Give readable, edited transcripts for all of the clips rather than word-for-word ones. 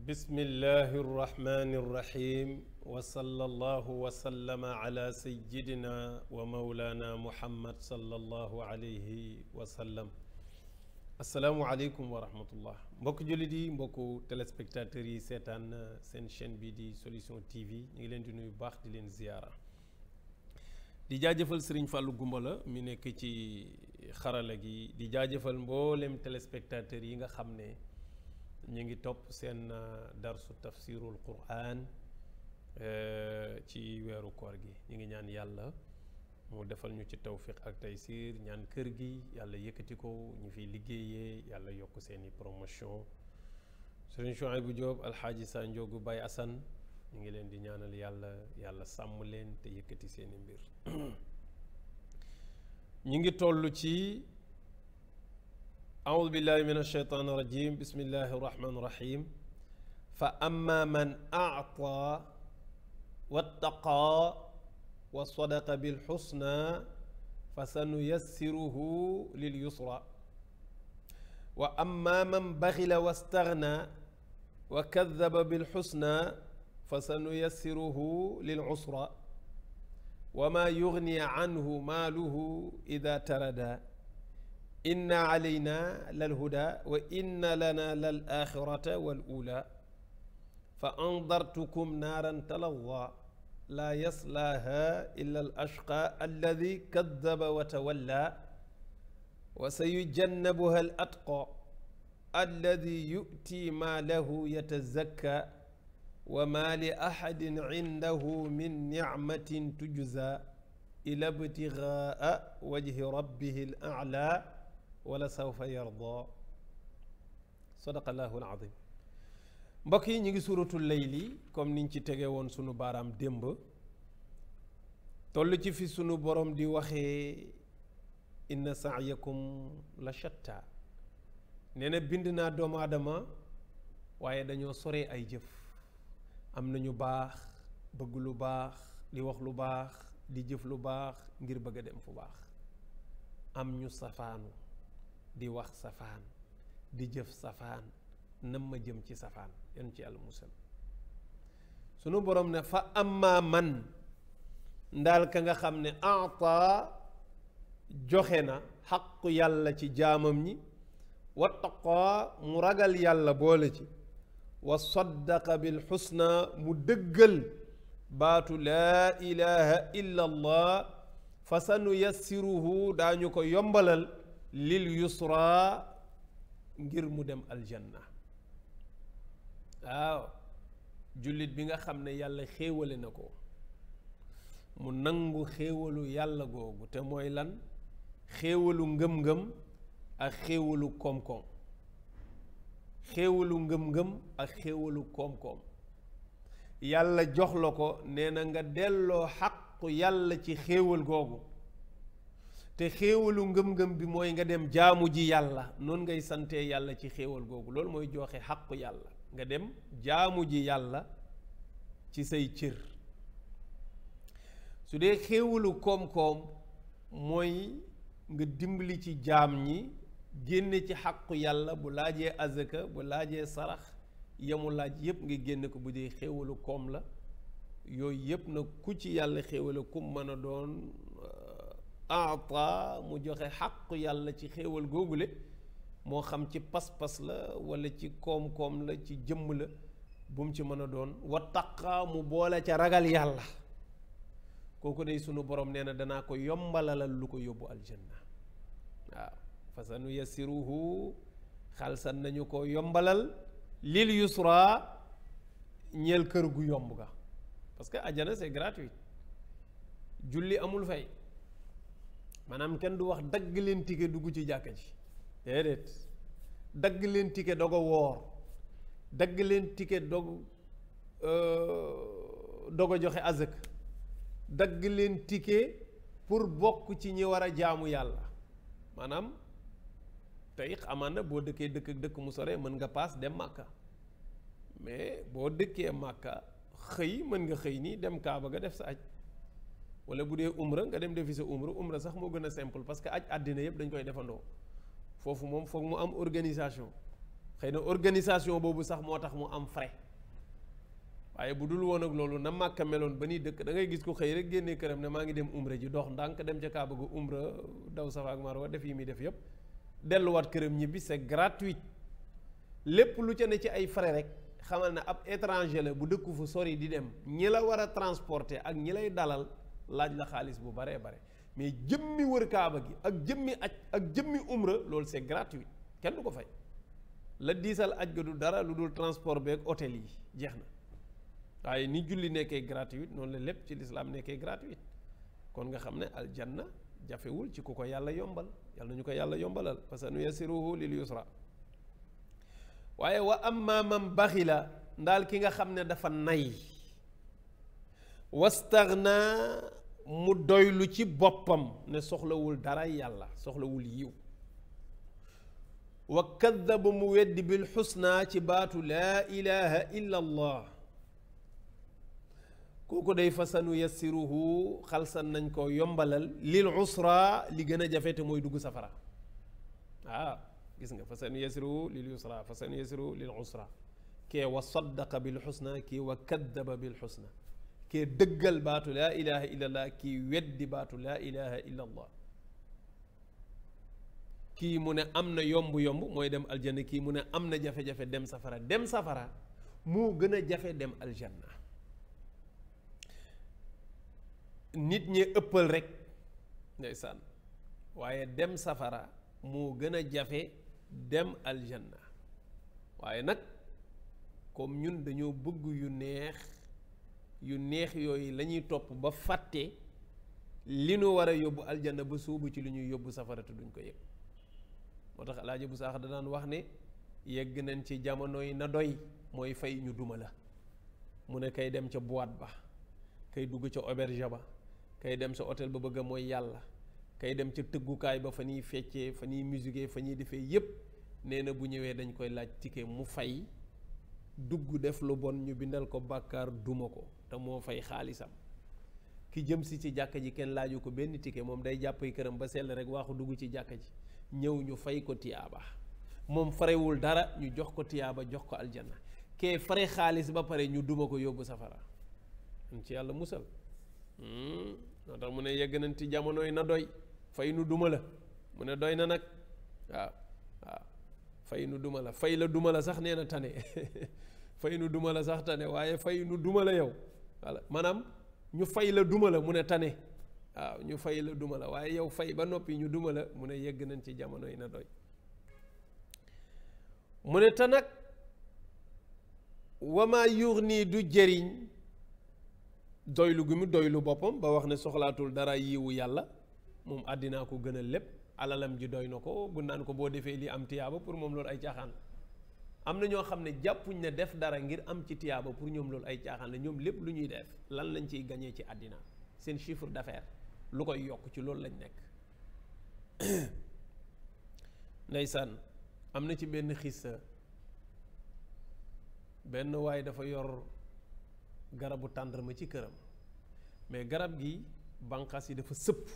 bismillahi irrahmani irrahim wa sallallahu wa sallama ala sayyidina wa mawlana muhammad sallallahu alayhi wa sallam. asalaamu aleykum wa rahmatullah mbokk jullit yi mbokku téléspectateurs yi seetaan seen chaîne bi di Solution TV ñu ngi leen di nuyu baax di leen ziyaara di jaajëfal Serigne Fallou Goumbala mi nekk ci xarala gi di jaajëfal mboolem téléspectateurs yi nga xam ne ñu ngi topp seen darsu tafsirul Qur'an ci weeru koor gi ñu ngi ñaan yàlla mu defal ñu ci tawfiq ak taysir ñaan kër gi yàlla yëkkati ko ñu fiy liggéeyee yàlla yokk seeni promotion Serigne Chouaïbou Diop alxaaji Sa Ndiogou Baye Assane ñu ngi leen di ñaanal yàlla sàmm leen te yëkkati seeni mbir ñu ngi toll ci أعوذ بالله من الشيطان الرجيم بسم الله الرحمن الرحيم فأما من أعطى واتقى وصدق بالحسنى فسنيسره لليسرى وأما من بخل واستغنى وكذب بالحسنى فسنيسره للعسرى وما يغني عنه ماله إذا تردى inna alayna lal huda wa inna lana lal axirata wal ula fa andartukum naaran talazza laa yaslaaha illa al ashqa alladi kaddaba wa tawalla wa sayujannabuha al atqa alladi yu'ti maalahu yatazakka wa ma li ahadin indahu min nicmatin tujza ila ibtigaa wajhi rabbihi al a'la wala sawfa yarda sadaqallahu alazim. mbokk yi ñu ngi suuratul layli comme niñ ci tege woon sunu baaraam démb toll ci fi sunu borom di waxee inna sa'yakum la shatta nee na bind naa doomu aadama waaye dañoo sore ay jëf am na ñu baax bëgg lu baax di wax lu baax di jëf lu baax ngir bëgg a dem fu baax am ñu safaanu di wax safaan di jëf safaan nam ma jëm ci safaan yan ci yàlla musal sunu borom ne fa amma man ndaal ka nga xam ne ata joxe na xaqu yàlla ci jaamam ñi wattaqa mu ragal yàlla boole ci wa saddaqa bil xusna mu dëggal baatu laa ilaha illa allah fa sanu yassiruhu daañu ko yombalal lil yusra ngir mu dem aljanna. waaw jullit bi nga xam ne yàlla xéewale na ko mu nangu xéewalu yàlla googu te mooy lan xéewalu ngëm-ngëm ak xéewalu koom-koom xéewalu ngëm-ngëm ak xéewalu koom-koom yàlla jox la ko nee na nga delloo xaqu yàlla ci xéewal googu te xéewalu ngëm-ngëm bi mooy nga dem jaamu ji yàlla noonu ngay sante yàlla ci xéewal googu loolu mooy joxe xaqu yàlla nga dem jaamu ji yàlla ci say cër su dee xéewalu koom-koom mooy nga dimbali ci jaam ñi génne ci xaqu yàlla bu laajee azaka bu laajee sarax yamu laaj yépp nga génne ko bu dee xéewalu koom la yooyu yépp nag ku ci yàlla xéewale kum mën a doon ata mu joxe xaqu yàlla ci xéewal googule moo xam ci pas-pas la wala ci koom-koom la ci jëmm la bu mu ci mën a doon wattaqa mu boole ca ragal yàlla kooku day sunu borom nee na danaa ko yombalalal lu ko yóbbu aljanna. waaw fa sanu yassiruhu xalsan nañu ko yombalal lil yusra ñeel kër gu yomb ga parce que ajjana c'est gratuit julli amul fay maanaam kenn du wax dagg leen ticket dugg ci jàkka ji déedéet dagg leen ticket doog a woor dagg leen ticket doog a joxe azak dagg leen ticket pour bokk ci ñi war a jaamu yàlla maanaam tey amaan na boo dëkkee dëkk mu sore mën nga paas dem màkka mais boo dëkkee màkka xëy mën nga xëy nii dem kaaba nga def sa aj wala bu dee umra nga dem defi sa umra sax moo gën a simple parce que aj àddina yëpp dañ koy defandoo foofu moom foog mu am organisation xëy na organisation boobu sax moo tax mu am frais waaye bu dul woon ak loolu na Màkka meloon ba ni dëkk da ngay gis ko xëy rek génnee këram ne maa ngi dem umra ji dox ndànk dem ca Kaaba ga umra daw Safa ak Marwa def yi muy def yépp delluwaat këram ñibbi c'est gratuit lépp lu ca ne ci ay frais rek xamal ne ab étranger la bu dëkku fu sori di dem ñi la war a transporter ak ñi lay dalal laaj la xaalis bu baree bare mais jëmmi wër Kaaba gi ak jëmmi aj ak jëmmi umra loolu c'est gratuit kenn du ko fay la diisal aj ga du dara lu dul transport beeg hôtel yi jeex na waaye ni julli nekkee gratuit noonu la lépp ci lislaam nekkee gratuit kon nga xam ne aljanna jafewul ci ku ko yàlla yombal yàlla nañu ko yàlla yombalal fa sanuyassiruhu lil yusra waaye wa amma man baxila ndaal ki nga xam ne dafa nay wastaghna mu doylu ci boppam ne soxlawul dara yàlla soxlawul yiw wa kaddaba mu weddi bil xusna ci baatu laa ilaha illa allah kooku day fa sanuyassiruhu xalsan nañ ko yombalal lil usra li gën a jafe te mooy dugg safara gis nga fa sanuyassiruhu lil yusra fa sanuyassiruhu lil usra kee wa saddaqa bil xusna kii wa kaddaba bil xusna kee dëggal baatu laa ilaha illa allah kii weddi baatu laa ilaha illa allah kii mu ne am na yomb-yomb mooy dem aljanna kii mu ne am na jafe-jafe dem safara moo gën a jafe dem aljanna nit ñi ëppal rek ndeysaan waaye dem safara moo gën a jafe dem aljanna waaye nag comme ñun dañoo bëgg yu neex yooyu la ñuy topp ba fàtte li nu war a yóbbu aljanna ba sóobu ci li ñuy yóbbu safara te duñ ko yëg moo tax alaaji bu saax danaan wax ne yegg nañ ci jamono yi na doy mooy fay ñu duma la mu ne kay dem ca boîte ba kay dugg ca auberge ba kay dem sa hôtel ba bëgg a mooy yàlla kay dem ca tëggukaay ba fa ñuy feccee fa ñuy musique fa ñuy defee yépp nee na bu ñëwee dañ koy laaj ticket mu fay dugg def lu bon ñu bindal ko bàkkaar duma ko te moo fay xaalisam ki jëm si ci jàkka ji kenn laaju ko benn ticket moom day jàpp këram ba sell rek waaxu dugg ci jàkka ji ñëw ñu fay ko tiyaaba moom farewul dara ñu jox ko tiyaaba jox ko aljanna kee fare xaalis ba pare ñu duma ko yóbbu safara am ci yàlla musal noo tax mu ne yegg nañ ci jamonoy na doy fay nu duma la mu ne doy na nag waaw fay nu duma la fay la duma la sax nee na tane fay nu duma la sax tane waaye fay nu duma la yow voilà maanaam ñu fay la duma la mu ne tane waaw ñu fay la duma la waaye yow fay ba noppi ñu duma la mu ne yegg nañ ci jamono yi na doy mu ne te nag wamaa yuux nii du jëriñ doylu gi mu doylu boppam ba wax ne soxlaatul dara yiwu yàlla moom àddinaa ko gënal lépp alalam ji doy na ko bu naan ko boo defee li am tiyaaba pour moom loolu ay caaxaan am na ñoo xam ne jàppuñ ne def dara ngir am ci tiyaaba pour ñoom loolu ay caaxaan la ñoom lépp lu ñuy def lan lañ ciy gañee ci àddina seen chiffre d'affaires lu koy yokk ci loolu lañ nekk ndeysaan am na ci benn xissa benn waay dafa yor garabu tàndarma ci këram mais garab gi bànqaas yi dafa sëpp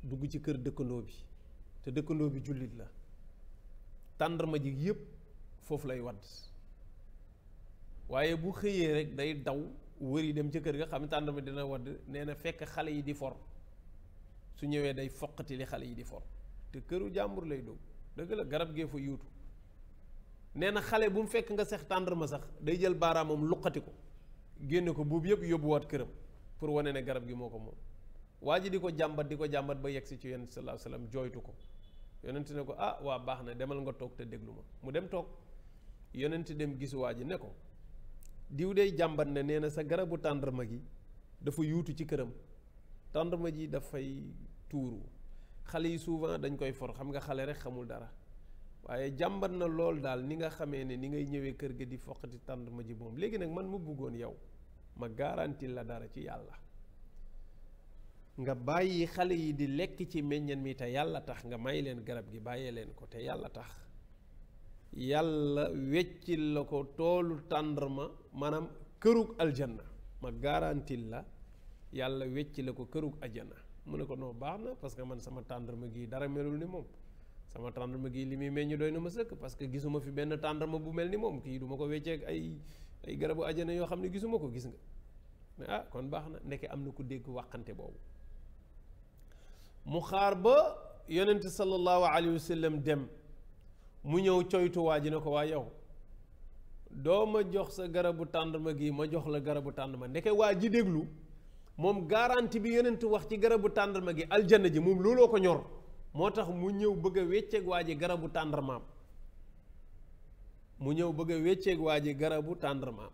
dugg ci kër dëkkandoo bi te dëkkandoo bi jullit la tàndarma ji yépp foofu lay wadd waaye bu xëyee rek day daw wëri dem ca kër ga xam ne tàndarma dina wadd nee na fekk xale yi di for su ñëwee day foqati li xale yi di for te këru jàmbur lay dugg dëgg la garab gee fa yuutu nee na xale bu mu fekk nga sex tàndarma sax day jël baaraamam luqati ko génne ko buubu yëpp yóbbuwaat këram pour wane ne garab gi moo ko moom waa ji di ko jàmbat ba yegg si ci yonent sallallahu alayhi wasallam jooytu ko yonent ne ko waa baax na demal nga toog te déglu ma mu dem toog yonent dem gis waa ji ne ko diw day jàmbat ne nee na sa garabu tàndarma gi dafa yuutu ci këram tàndarma ji dafay tuuru xale yi souvent dañ koy for xam nga xale rek xamul dara waaye jàmbat na lool daal ni nga xamee ne ni ngay ñëwee kër ga di foqati tàndarma ji moom léegi nag man mu bëggoon yow ma garanti la dara ci yàlla nga bàyyi xale yi di lekk ci meññeen mi te yàlla tax nga may leen garab gi bàyyee leen ko te yàlla tax yàlla weccil la ko toolu tàndarma maanaam kërug aljanna ma garantil la yàlla wecci la ko kërug aljanna mu ne ko non baax na parce que man sama tàndarma gi dara melul ni moom sama tàndarma gi li muy meññ doy na ma sëkk parce que gisuma fi benn tàndarma bu mel ni moom kii du ma ko wecceeg ay garabu ajana yoo xam ne gisuma ko gis nga mais ah kon baax na ndeke am na ku dégg waxante boobu mu xaar ba yonent sallallahu alayhi wa sallam dem mu ñëw coytu waa ji ne ko waa yow doo ma jox sa garabu tàndarma gi ma jox la garabu tàndarma ndeke waa ji déglu moom garanti bi yonent wax ci garabu tàndarma gi aljanna ji moom looloo ko ñor moo tax mu ñëw bëgg a wecceeg waa ji garabu tàndarmaam mu ñëw bëgg a wecceeg waa ji garabu tàndarmaam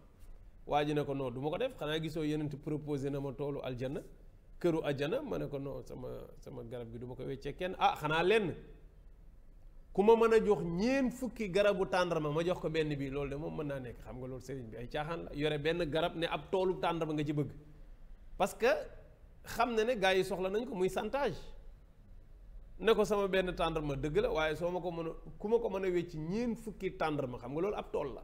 waa ji ne ko non du ma ko def xanaa gisoo yonent proposé na ma toolu aljanna këru aljanna ma ne ko non sama garab gi du ma ko wecceeg kenn ah xanaa lenn ku ma mën a jox ñeen fukki garabu tàndarma ma jox ko benn bi loolu de moom mën naa nekk xam nga loolu sëriñ bi ay caaxaan la yore benn garab ne ab toolu tàndarma nga ci bëgg parce que xam na ne gars yi soxla nañ ko muy chantage ne ko sama benn tàndarma dëgg la waaye soo ma ko mën a ku ma ko mën a wecc ñeen fukki tàndarma xam nga loolu ab tool la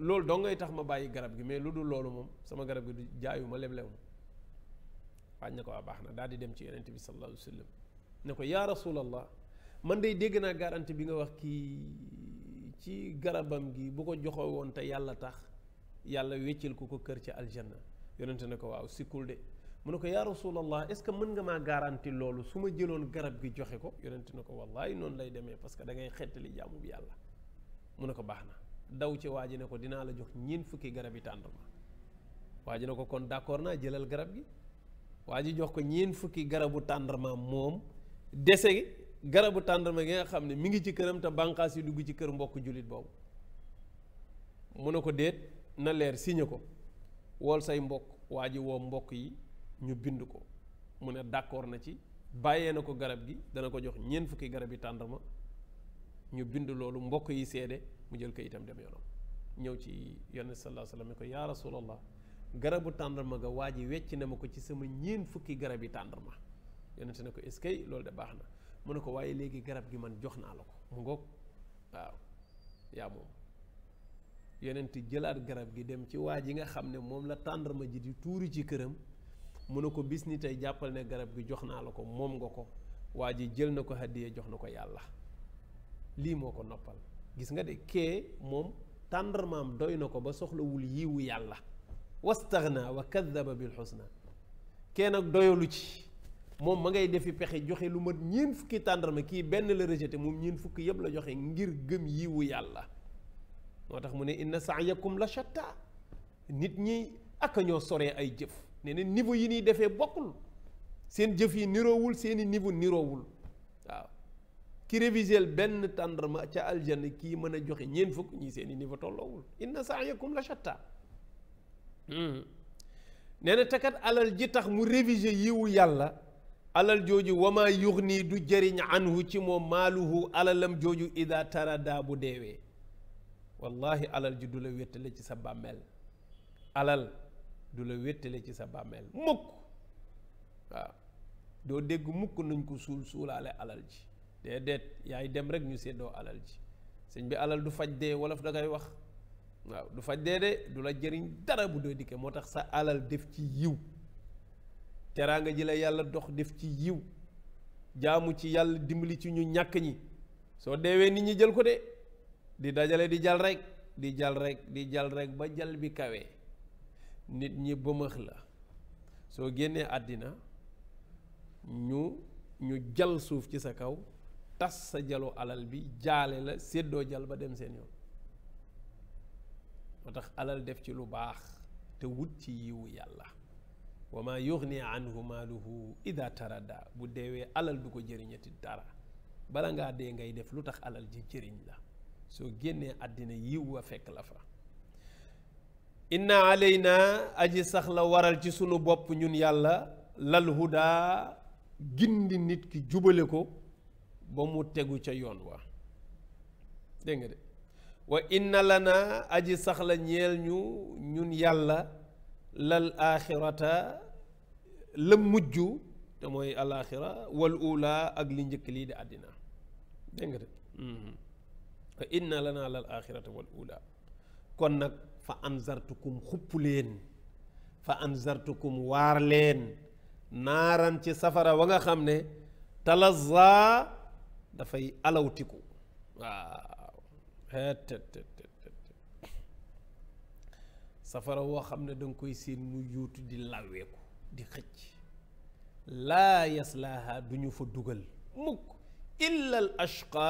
loolu doo ngay tax ma bàyyi garab gi mais lu dul loolu moom sama garab gi du jaayuma leblew ma waaj na ko waa baax na daal di dem ci yonent bi sallallahu alayhi wa sallam ne ko yaa rasulallah man day dégg naa garanti bi nga wax kii ci garabam gi bu ko joxoo woon te yàlla tax yàlla weccil ko kër ci aljanna yonente ne ko waaw sikkul de mu ne ko yaa rasulallah est-ce que mën nga maa garanti loolu su ma jëloon garab gi joxe ko yonente ne ko wallahi noonu lay demee parce que da ngay xettali jaamu bi yàlla mu ne ko baax na daw ci waa ji ne ko dinaa la jox ñeent fukki garab yi tàndarma waa ji ne ko kon d'accord naa jëlal garab gi waa ji jox ko ñeent fukki garabu tàndarma moom dese garabu tàndarma gi nga xam ne mi ngi ci këram te bànqaas yi dugg ci kër mbokk jullit boobu mu ne ko déet na leer signé ko wool say mbokk waa ji woo mbokk yi ñu bind ko mu ne d'accord na ci bàyyee na ko garab gi dana ko jox ñeent fukki garab yi tàndarma ñu bind loolu mbokk yi seede mu jël ko itam dem yoonam ñëw ci yonent sallallahu alayhi wasallam ne ko yaa rasulallah garabu tàndarma ga waa ji wecc na ma ko ci sama ñeent fukki garab yi tàndarma yonent ne ko est-ce que loolu de baax na mu ne ko waaye léegi garab gi man jox naa la ko mu ngoog waaw yaa moom yonent jëlaat garab gi dem ci waa ji nga xam ne moom la tàndarma ji di tuuri ci këram mu ne ko bis ni tey jàppal ne garab gi jox naa la ko moom nga ko waa ji jël na ko hadiya jox na ko yàlla lii moo ko noppal gis nga de kee moom tàndarmaam doy na ko ba soxlawul yiwu yàlla wastaghna wa kadhaba bil husna kee nag doyalu ci moom ma ngay defi pexe joxe lu mat ñeent fukki tàndarma kii benn la rejeté moom ñeent fukki yëpp la joxe ngir gëm yiwu yàlla moo tax mu ne inna sa'yakum la shatta nit ñi ak ñoo soree ay jëf nee na niveau yi ñuy defee bokkul seen jëf yi niroowul seeni niveau niroowul waaw ki révisel benn tàndarma ca aljanna kii mën a joxe ñeent fukk ñii seeni niveau tolloowul inna sa'yakum la shatta nee na takat alal ji tax mu réviser yiwu yàlla alal jooju wama yughni du jëriñ anhu ci moom maaluhu alalam jooju ida tarada bu deewee wallahi alal ji du la wéttale ci sa bàmmeel alal du la wéttale ci sa bàmmeel mukk waaw doo dégg mukk nañ ko suulaale alal ji déedéet yaay dem rek ñu séddoo alal ji sëñ bi alal du faj dee wolof da koy wax waaw du faj dee de du la jëriñ dara bu doo dikkee moo tax sa alal def ci yiw teraanga ji la yàlla dox def ci yiw jaamu ci yàlla dimbali ci ñu ñàkk ñi soo deewee nit ñi jël ko de di dajale di jal rek di jal rek di jal rek ba jal bi kawee nit ñi bëmëx la soo génnee àddina ñu jal suuf ci sa kaw tas sa jalu alal bi jaale la séddoo jal ba dem seen yoon moo tax alal def ci lu baax te wut ci yiwu yàlla wa ma yughni anhu maaluhu ida tarada bu deewee alal du ko jëriñati dara bala ngaa dee ngay def lu tax alal ji jëriñ la soo génnee àddina yiw wa fekk la fa inna alayna aji sax la waral ci sunu bopp ñun yàlla lal huda gindi nit ki jubale ko ba mu tegu ca yoon wa dégg nga de wa inna lana aji sax la ñeel ñu ñun yàlla lal axirata la mujj te mooy alaxira wal ula ak li njëkk lii di àddina dégg nga de wa inna lana lal axirata wal ula kon nag fa anzartukum xupp leen fa anzartukum waar leen naaran ci safara wa nga xam ne talazza dafay alawtiku waaw safara woo xam ne danga koy seen mu yuutu di laweeku di xëcc laa yaslaaha du ñu fa dugal mukk illa al ashqa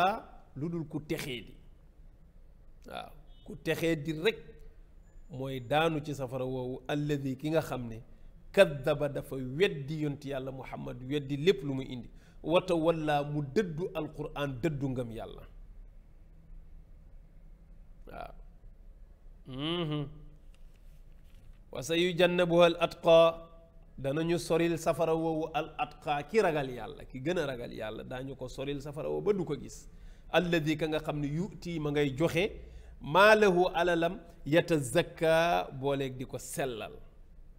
lu dul ku texee di waaw ku texee di rek mooy daanu ci safara woowu alladi ki nga xam ne kaddaba dafa weddi yonti yàlla muhammad weddi lépp lu mu indi wata walla mu dëddu alquran dëddu ngëm yàlla waaw wa sa yujannabuha al atqa danañu soril safara woowu al atqa ki ragal yàlla ki gën a ragal yàlla daañu ko soril safara woowu ba du ko gis alladi ka nga xam ne yutii ma ngay joxe maalahu alalam yatazakka booleeg di ko sellal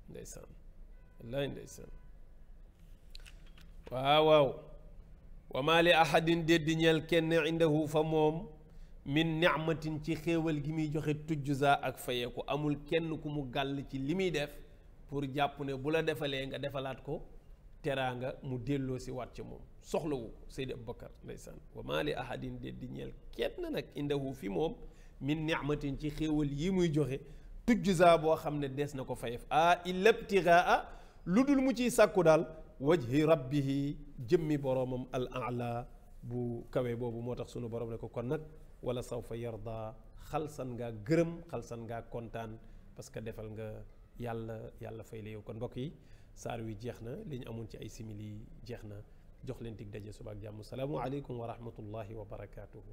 ndeysaan wallaay ndeysaan waaw wa maa li ahadin déddi ñeel kenn indahu fa moom min nicmatin ci xéewal gi muy joxe tujjuza ak fayeeku amul kenn ku mu gàll ci li muy def pour jàpp ne bu la defalee nga defalaat ko teraanga mu delloo si waat ci moom soxlawu Seydi Abubakar ndeysaan wa maa li ahadin déddi ñeel kenn nag indahu fi moom min nicmatin ci xéewal yi muy joxe tujjuza boo xam ne des na ko fayef illa ibtigaa lu dul mu ciy sàkku daal wajhi rabbihi jëmmi boroomam al a'la bu kawe boobu moo tax sunu borom ne ko kon nag wala sawfa yarda xalsan ngaa gërëm xalsan ngaa kontaan parce que defal nga yàlla fay la yow kon mbokk yi saar wi jeex na li ñu amoon ci ay simili jeex na jox leen dig daje suba ak jàmm salaamu aleykum wa rahmatullahi wa barakaatuhu